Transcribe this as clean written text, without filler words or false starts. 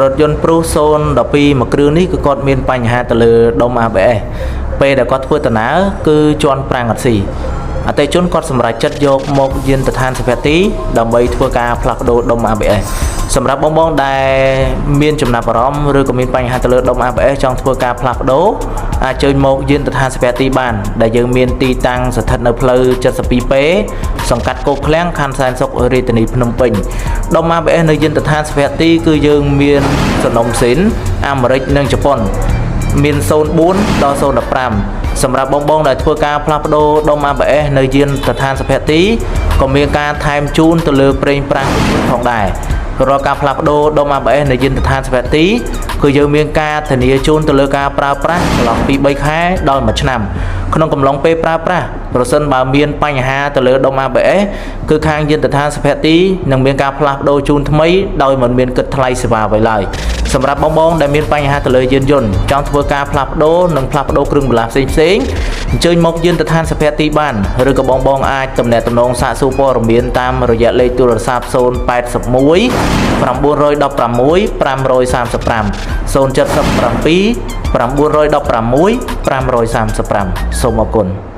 រថយន្ត Prius 012មួយគ្រឿងនេះគឺគាត់មានបញ្ហាទៅលើដុំ ABS ពេលដែលគាត់ធ្វើដំណើរគឺជាន់ហ្វ្រាំងអត់ស៊ីអតិថិជនគាត់សម្រេចចិត្តយកមកយានដ្ឋានសុភទីដើម្បីធ្វើការផ្លាស់ប្ដូរដុំ ABS សម្រាប់បងបងដែលមានចំណាប់អារម្មណ៍ឬក៏មានបញ្ហាទៅលើដុំ ABS ចង់ធ្វើការផ្លាស់ប្ដូរអាចជើញមកយានដ្ឋានសុភទីបានដែលយើងមានទីតាំងស្ថិតនៅផ្លូវ 72P សង្កាត់គោកឃ្លាំងខណ្ឌសែនសុខរាជធានីភ្នំពេញដុំ ABS នៅយានដ្ឋានសុភទីគឺយើងមានសនំស៊ីនអាមេរិកនិងជប៉ុន មាន04ដល់015សម្រាប់បងបងដែលធ្វើការផ្លាស់ប្ដូរដុំ ABS នៅយានដ្ឋានសុភទីក៏មានការថែមជូនទៅលើប្រេងប្រាំងផងដែររាល់ការផ្លាស់ប្ដូរដុំ ABS នៅយានដ្ឋានសុភទីគឺយើងមានការធានាជូនទៅលើការប្រើប្រាស់ចន្លោះពី3ខែដល់1ឆ្នាំក្នុងកំឡុងពេលប្រើប្រាស់ប្រសិនបើមានបញ្ហាទៅលើដុំ ABS គឺខាងយានដ្ឋានសុភទីនឹងមានការផ្លាស់ប្ដូរជូនថ្មីដោយមិនមានគិតថ្លៃសេវាអ្វីឡើយសម្រាប់បងបងដែលមានបញ្ហាទៅលើយានយន្តចង់ធ្វើការផ្លាស់ប្ដូរនិងផ្លាស់ប្ដូរគ្រឿងបន្លាស់ផ្សេងផ្សេងៗអញ្ជើញមកយានដ្ឋានសុភទីបានឬក៏បងបងអាចទំនាក់ទំនងសាកសួរព័ត៌មានតាមរយៈលេខទូរស័ព្ទ081 916 535 077 916 535សូមអរគុណ។